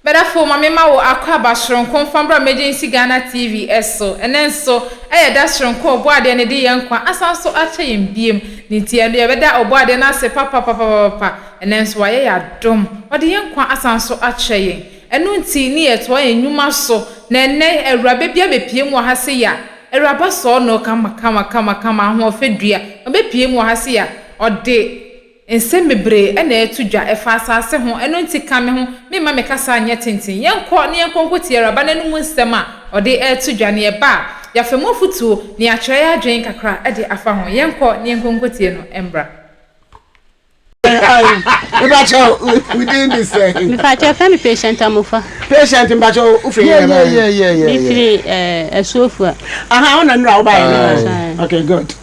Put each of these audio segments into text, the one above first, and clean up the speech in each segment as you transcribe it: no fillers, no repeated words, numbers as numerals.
Bɛdafo ma memma wo akwaaba soronko mfa mbra Emergency Ghana TV so. Ɛnɛ nso ɛyɛ da soronko a Ɔbɔadeɛ no de yɛn nkwa asan so akyɛ yɛn biem. Ne nti ɛno yɛbɛda Ɔbɔadeɛ no ase papapapapapa. Ɛnɛ nso wayɛ yɛn adom. Ɔde yɛn nkwa asan so akyɛ yɛn. Ɛno nti ne yɛtoa yɛn nnwuma so. Na ɛnnɛ Awuraba bi abɛpue mu wɔ ha sei a, Awuraba sɔɔ no kama kama kama kama, ahoɔfɛ dua. Ɔbɛpue mu wɔ ha sei a, ɔde Nsɛm bebree na ɛreto dwa, ɛfa asase ho, ɛno nti ka me ho, memma me kasa nyɛ tenten. Yɛnkɔ na yɛnkɔ nkɔtie Awuraba no anom nsɛm a ɔde reto dwa, na yɛba a, yɛafa mu afotuo na yɛakyerɛ yɛn adwene kakra de afa ho. Yɛnkɔ na yɛnkɔ nkɔtie no mmra. Mepakyɛ wo din de sɛn? Mepakyɛ fɛ me Patient Amofa. Patient mpakyɛ wo firi yɛ ba? Me firi Asuofua. Aha wo na nnura wo ba yɛ no. Okay, good.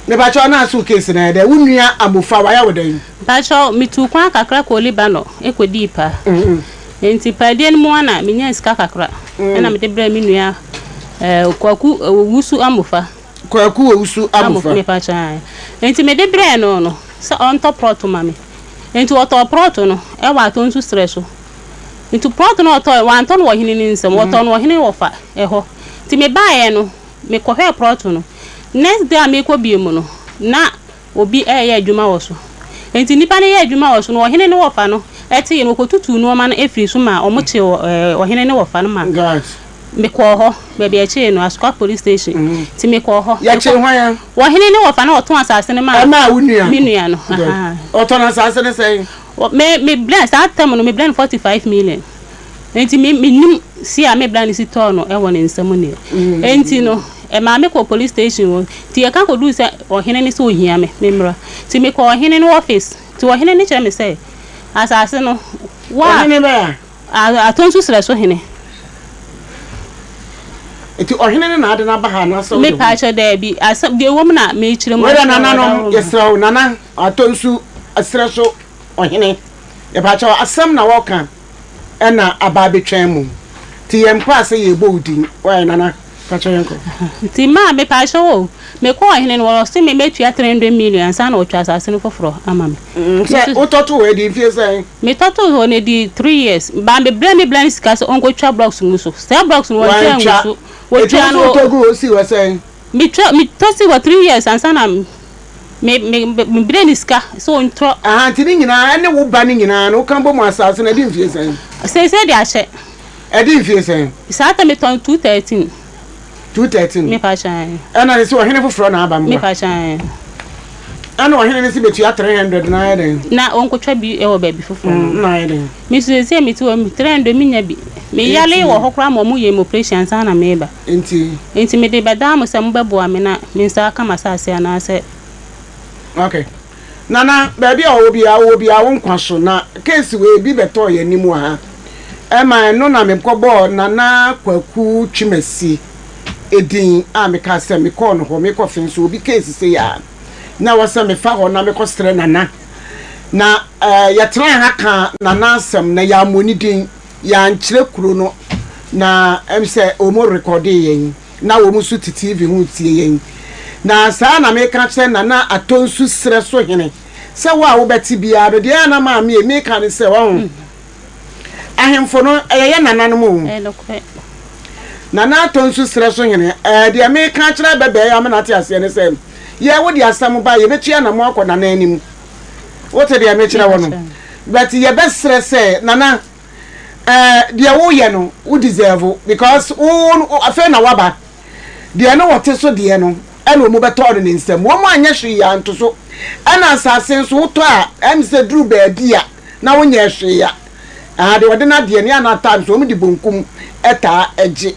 Mepakyɛw na aso case no ayɛ dɛn? Wo nua Amofa wayɛ wo dɛn? Mpakyɛw metuu kwan kakra kɔɔ Lebanon kɔdii paa. Enti paadie no mu ara na menyaa sika kakra ɛna mede brɛɛ me nua Kwaku Owusu Amofa. Kwaku Owusu Amofa. Mepakyɛw ae. Enti mede brɛɛ no no sɛ ɔntɔ prɔto ma me. Enti ɔtɔɔ prɔto no ɛwɔ Atonsu serɛ so. Nti prɔto no a ɔtɔɔɛ wantɔ no wɔ ɔhene no nsam, ɔtɔɔ no wɔ ɔhene wɔfa hɔ. Nti mebaeɛ no Mekɔhwɛɛ prɔto no. Next day a merekɔ bio mu no, na obi reyɛ adwuma wɔ so. Enti nnipa no yɛɛ adwuma wɔ so no, ɔhene ne wɔfa no teeɛ no, wɔkɔtutuu nnoɔma no firii so maa wɔkyee ɔhene ne wɔfa no maa mekɔɔ hɔ, baabi a yɛkyee no, Asokwa Police Station. Nti mekɔɔ hɔ. Yɛkyee hwan a? Ɔhene ne wɔfa no a ɔtɔn asase no maa Ɛmaa wo nua? me nua no. Ɔtɔn asase no sɛn? Me, me brɛ, saa term no, mebrɛɛ no 45 million. Enti me mennim si a me bra no si tɔɔ no wɔ ne nsam neɛ. Enti no ɛmaa me kɔɔ police station hɔ. Nti yɛka kɔduu sɛ ɔhene no sɛ ɔhia me me mmra. Nti me kɔɔ ɔhene no office. Nti ɔhene no kyerɛ me sɛ asase no wo a. Ɔhene bɛn a? Atonsu serɛ so hene. Nti ɔhene no na ade no aba ha anaasɛ wode ho? Mepaakyɛw daabi asɛm deɛ ɛwɔ mu na mekyerɛ mu. Wei deɛ nananom yɛsrɛ wo nana Atonsu serɛ so ɔhene yɛpaakyɛw asɛm na wɔka. ɛna aba abɛtwɛn mo nti yɛn mpaa sɛ yɛbɔ wo din wai nana pakyɛ yɛnkɔ. Nti maa me pakyɛ wo me kɔɔ ɔhene no hɔ ɔse me mɛtua 300 million ansa na ɔtwa asase no foforɔ ama me. Sɛ wotɔ too hɔ ɛdi mfie sɛn? Me tɔ too hɔ no ɛdi 3 years but me brɛ me bra no sika sɛ ɔnkɔ twa blocks ngu so saa blocks no wantwa angu so wɔtwa no. Ɛti wo nso wotɔ gu hɔ sii hɔ sɛn? Me twa me tɔ sii hɔ 3 years ansa na Me me me brɛ no sika sɛ ɔntɔ. Ahaa nti ne nyinaa ɛne wo ba no nyinaa no woka bɔ mu asaase no ɛdi mfie sɛn? Seesei de ahyɛ. Ɛdi mfie sɛn? Saa ta metɔn 213. 213? Mepa kyɛw ɛɛ. Ɛna sese ɔhene foforɔ na aba mboa? Mepa kyɛw ɛɛ. Ɛna ɔhene no se betua 300 na ayɛ dɛn? Na ɔnkotwa bi wɔ baabi foforɔ. Mm na ayɛ dɛn? Me nso seesei mete hɔ 300 menya bi. Me yare wɔ hɔ koraa ma ɔmo yɛ me operation ansa na meba. Nti. Nti mede bɛdaa mo sɛ mobɛboa me na me nsa aka m'asase anaasɛ. Ok. Nana, baabi a ɔwɔ biara, wowɔ biara wo nkwa so. Na case wei bi bɛtɔɔ yɛn anim wɔ ha. Ɛma ɛno na mekɔbɔɔ Nana Kwaku Twumasi din a mekaa sɛ mekɔɔ no hɔ, mekɔ fe nso obi case sei a, na ɛwɔ sɛ mefa hɔ na mekɔsrɛ Nana. Na eh, yɛtenaa ha kaa Nana asɛm na yɛammɔ ne din. Yɛankyerɛ kuro no na ɛm sɛ wɔn rekɔdee yɛn na wɔn nso te TV ho retie yɛn. Na saa na meka kyerɛ Nana Atonsu serɛ so hene sɛ wo a wobɛte biara no deɛ na maame ei meka ne sɛ wahu ahemfo no ɛyɛ yɛ nananom o. Nana Atonsu serɛ so hene ɛɛ deɛ meka kyerɛ abɛbɛɛ ama no ate aseɛ ne sɛ yɛ wode asɛm ba yɛbɛtu anamo akɔ Nana anim. Wote deɛ mekyerɛ wo no? But yɛbɛsrɛ sɛ Nana eh, deɛ woyɛ no wo deserve because wo afei na waba. Deɛ no wɔte so deɛ no ɛna wɔn bɛtɔɔ no ne nsam. Wɔn anyɛ hwee anto so. Ɛna asase nso wotɔ a ɛm sɛ duru baabi a na wonyɛ hwee a. Ah, deɛ wɔde no adeɛ no yɛ ana times wɔn de bonkum ɛtaa ɛgye.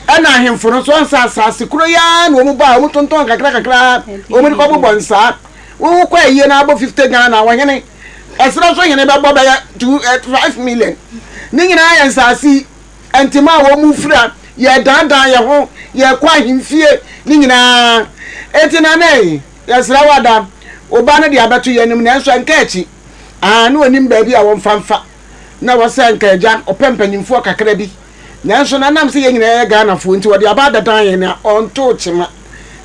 Ɛna ahemfo no nso ɔnsa asase koro yi ara na wɔn bɔ a wɔn tontɔn kakra kakra wɔn de kɔ bobɔ nsaa. Wo kɔ ayie na abɔ 50 Ghana ɔhene ɛserɛ so hene bɛbɔ bɛyɛ 2 5 million ne nyinaa yɛ nsaase yi ntoma a wɔn mu fira yɛ dandan yɛ ho yɛ kɔ ahemfie ne nyinaa eti na ne yɛsrɛ wo ada wo ba no de abɛto yɛn anim nanso ɛnka akyi aa ne onim baabi a wɔmfa mfa na wɔsɛ nka agya ɔpɛ mpanyinfoɔ kakra bi Nanso na ɛnam sɛ yɛn nyinaa yɛ Ghanafoɔ nti wɔde aba abɛdan yɛn a ɔntoo kyema.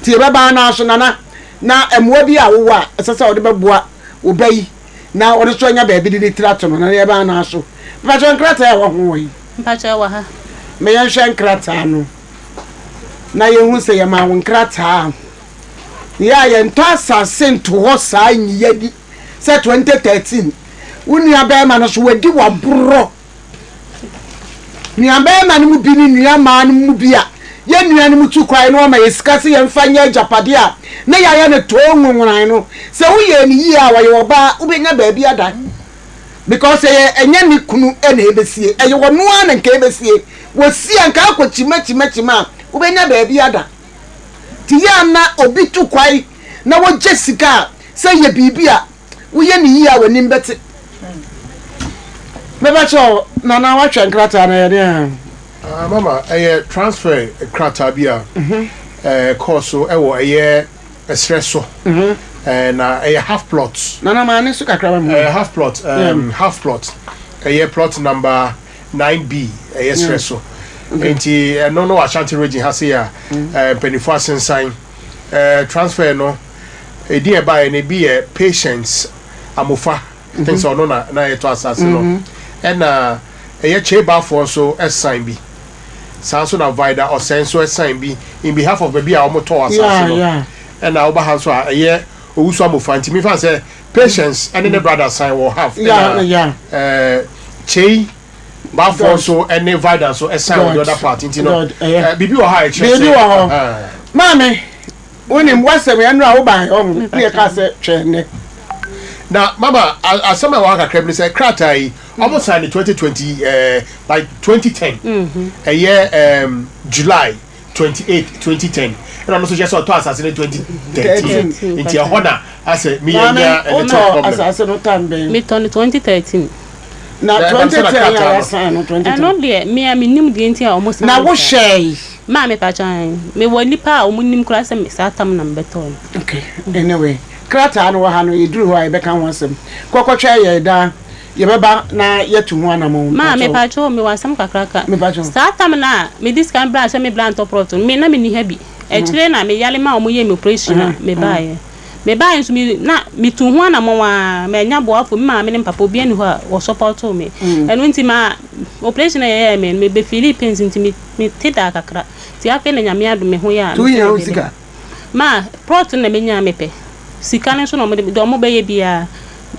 Nti yɛbɛba anaa so Nana? Na mmoa bi a wowɔ a ɛsɛ sɛ wode bɛboa wo ba yi na ɔno nso anya baabi de ne tiri ato no, Nana yɛbɛba anaa so? Mpakyɛ nkrataa a ɛwɔ ho wɔ he? Mpakyɛ ɛwɔ ha. Ma yɛnhwɛ nkrataa no na yɛhu sɛ yɛmaa wo nkrataa a. Yɛ a yɛntɔ asase nto hɔ saa nyi yɛadi sɛ 2013 wo nua bɛrima no so wadi waborɔ. Nuabarima no mu bi ne nuammaa no mu bi a yɛn nuanom tu kwan na wɔma yɛn sika sɛ yɛmfa nyɛ agyapade a na yɛayɛ no too nwonwonae no, sɛ woyɛɛ no yie a, ɔyɛ ɔbaa, wobɛnya baabi ada. Because ɛyɛ ɛnyɛ ne kunu na ɛbɛsie, ɛyɛ ɔno ara na nka ɛbɛsie. Wɔsie a nka akɔ kyima kyima kyima a, wobɛnya baabi ada. Nti yɛ a na obi tu kwan na wɔgye sika a, sɛ yɛ biribi a, Woyɛ no yie a w'anim bɛte. Mɛba kyɛ o, Nana wahwɛ nkrataa no ɛyɛ deɛn a? Ah, mama, ɛyɛ transfer krataa bi a ɛkɔɔ so ɛwɔ ɛyɛ ɛserɛ so. Na ɛyɛ half plot. Nana maa ne so kakra ma me. Ɛyɛ half plot, half plot. Ɛyɛ plot number 9B, ɛyɛ serɛ so. Nti ɛno no wɔ Ashanti region ha sei a mpanimfoɔ asensan. Transfer no. Edin a ɛbaeɛ no ebi yɛ Patience Amofa, I think sɛ ɔno na na yɛtɔ asase no. Ɛna ɛyɛ Kyei Balfour nso sign bi. Saa nso na Vida Ɔsɛe nso sign bi in behalf of baabi a wɔtɔɔ asase no. Ɛna woba ha nso a ɛyɛ Owusu Amofa nti mefa no sɛ Patience ɛne ne brother sign wɔ half ɛna Kyei Balfour nso ɛne Vida nso sign wɔ the other part nti no biribi wɔ ha a ɛkyerɛ sɛ. Biribi wɔ hɔ. Maame. Wonim w'asɛm yɛ nnora wo baeɛ ɔho ne yɛkaa sɛ twɛn nnɛ. Na mama asɛm a ɛwɔ ha kakra bi ne sɛ krataa yi ɔmo sign no 2020 eh, like 2010 ɛyɛ um, July 28 2010 ɛna ɔno nso kyerɛ sɛ ɔtɔ asase no 2013 nti ɛhɔ na asɛ meyɛ nya a little Maame wotɔ problem. asase no tam bɛn? Metɔ no 2013. Na 2010 a wasan no 2010. Ɛno deɛ me a mennim deɛ nti a wɔn san Na wohyɛe. Maa me pakyɛ ae. Me wɔ nnipa a wɔn nim koraa sɛ me saa tam na me bɛtɔɔ no. Okay anyway krataa no wɔ ha no yɛduru hɔ a yɛbɛka ho asɛm. Kɔkɔtwɛn yɛn daa yɛbɛba na yɛatu ho anamɔn Maa me mpakyɛw. pakyɛ o me wɔ asɛm kakra ka. Me pakyɛw. Saa tam no a me di sika braa sɛ me bra ntɔ prɔto no me na me nni ha bi. Akyire na me yare maa wɔn yɛɛ me operation a me baeɛ. Mebaeɛ nso me na metuu ho anamɔn ara, mannya boafo, me maame ne me papa obiara nni hɔ a wɔsɔpɔtoo me. Ɛno nti ma operation a yɛyɛɛ me no mebɛ feelii pains nti me mete daa kakra. Nti afei na Nyame adom me ho yɛ a Nti wohia wo sika? Ma plot no na menyaa mepɛ. Sika no nso na wɔde deɛ wɔbɛyɛ biara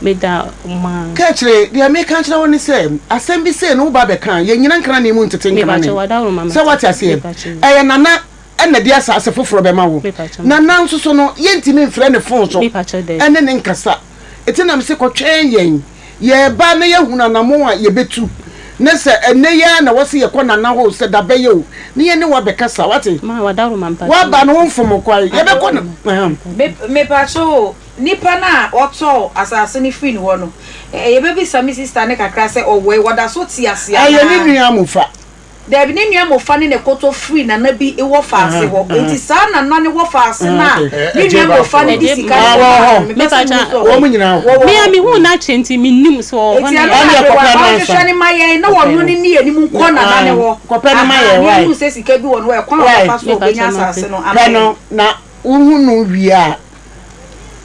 meda wɔn ara. Kaakyire, deɛ meka akyerɛ wo ne sɛ, asɛm bi sei no woba bɛka a, yɛnnyina nkrane mu ntete nkrane. Mepakyɛw, wadaworo ma mate. Sɛ woate aseɛ? Mepakyɛw. Ɛyɛ Nana na ɛde asaase foforɔ bɛma wo. Na na nso so no, yɛntumi mfrɛ no fon so ne no nkasa. Enti na mese kɔtwɛn yɛn. Yɛreba na yɛahunu anammɔn a yɛbɛtu. Ne sɛ ɛnnɛ yi ara na ɛwɔ sɛ yɛkɔ Nana hɔ o, sɛ da bɛyɛ o, na yɛne wo abɛkasa. Woate? Woaba no, womfom kwan. Yɛbɛkɔ no. Mepakyɛw o, nipa no a ɔtɔɔ asase no firi ne hɔ no, yɛbɛbisa me sista no kakra sɛ ɔwɔ he? Ɔda so te ase anaa? Ɛyɛ ne nua Amofa. Dabi, ne nua mmofra ne no koto firi nana bi wɔ faase hɔ. Enti saa nana no wɔ faase no a ne nua mmofra no de sika no kɔmaa no no, mepɛ sɛ mehu sɛ ɔwɔ hɔ. Me a mehuu no akyɛ nti mennim sɛ ɔwɔ hɔ Enti ɛno na aberewa no ɔnhwehwɛ no mma yɛn na ɔno ne nni anim nkɔ nana no hɔ. Aha, na yɛnhu sɛ sika bi wɔ no hɔ a, ɛkwan a ɔbɛfa so a ɔbɛnya asase no ama yɛn. Na wohu no wie a,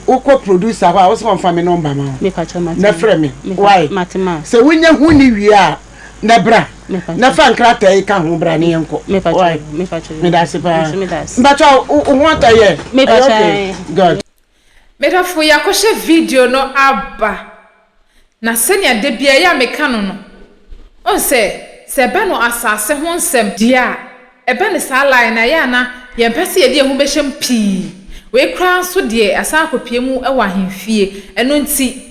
wokɔ producer hɔ a, wo sɛ ɔmfa me number ma wo na frɛ me. Why? Sɛ wonya hu no wie a, na bra na fa nkrataa yi ka ho bra ne yɛnkɔ. Why? Meda ase paa. Mpakyɛ wo ho atɔ yɛ? Ɛyɛ okay. Good. Medɔfo yɛakɔhyɛ video no aba na sɛnea da biara ɛyɛ a meka no no, wohu sɛ sɛ ɛba no asase ho nsɛm deɛ a, ɛba no saa line no a, ɛyɛ a na yɛmpɛ sɛ yɛde yɛn ho bɛhyɛ mu pii. Wei koraa nso deɛ asan akɔpue mu wɔ ahemfie, ɛno nti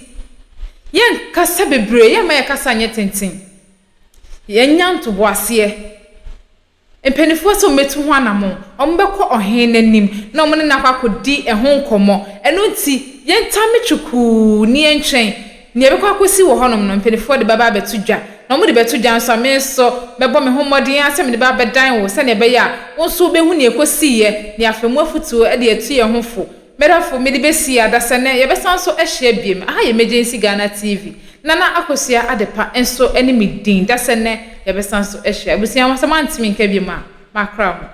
yɛnkasa bebree, yɛmma yɛn kasa nyɛ tenten, yɛnnya ntoboaseɛ. Mpanimfoɔ sɛ wɔbɛtu ho anammɔn, wɔbɛkɔ ɔhene no anim na wɔne no akɔ akɔdi ɛho nkɔmmɔ. Ɛno nti, yɛntame twukuu na yɛntwɛn. Nea ɛbɛkɔ akɔsi wɔ hɔnom no, mpanimfoɔ de bɛba abɛto dwa. Na wɔde bɛto dwa nso a, me nso mɛbɔ me ho mmɔden ara sɛ mede bɛba abɛdan wo sɛdeɛ ɛbɛyɛ a wo nso wobɛhu nea ɛkɔsiiɛ, na yɛafa mu afotuo de atu yɛn ho fo. Medɔfo, mede besi adasa nnɛ, yɛbɛsan nso ahyia biom. Aha yɛ Emergency Ghana TV. Nana Akosua Adepa nso ne me din. Dasɛ nnɛ, yɛbɛsan nso ahyia. Abusua, sɛ moantumi nka biom a, makra mo.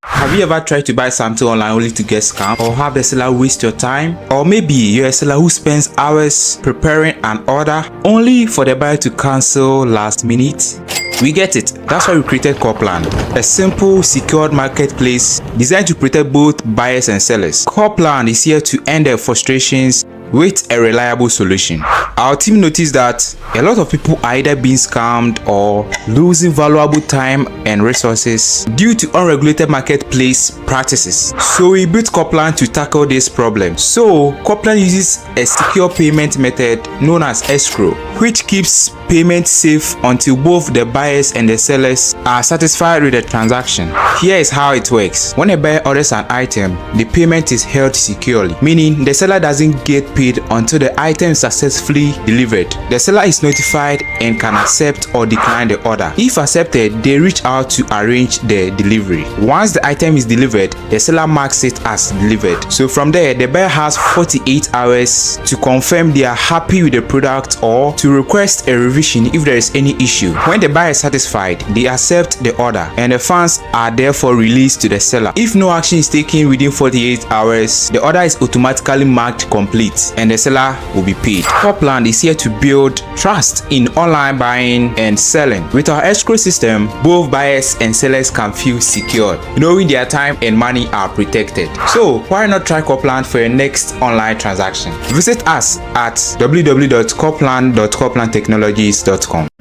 Have you ever tried to buy something online only to get scammed or have the seller waste your time? Or maybe you're a seller who spends hours preparing an order only for the buyer to cancel last minute? We get it. That's why we created Copland, a simple, secured marketplace designed to protect both buyers and sellers. Copland is here to end the frustrations with a reliable solution. Our team noticed that a lot of people are either being scammed or losing valuable time and resources due to unregulated marketplace practices. So we built Copland to tackle this problem. So Copland uses a secure payment method known as escrow, which keeps payment safe until both the buyers and the sellers are satisfied with the transaction. Here is how it works. When a buyer orders an item, the payment is held securely, meaning the seller doesn't get paid until the item is successfully delivered. The seller is notified and can accept or decline the order. If accepted, they reach out to arrange the delivery. Once the item is delivered, the seller marks it as delivered. So from there, the buyer has 48 hours to confirm they are happy with the product or to request a revision if there is any issue. When the buyer is satisfied, they accept the order and the funds are therefore released to the seller. If no action is taken within 48 hours, the order is automatically marked complete and the seller will be paid. Copland is here to build trust in online buying and selling. With our escrow system, both buyers and sellers can feel secured, knowing their time and money are protected. So why not try Copland for your next online transaction? Visit us at www.copland.coplandtechnologies.com.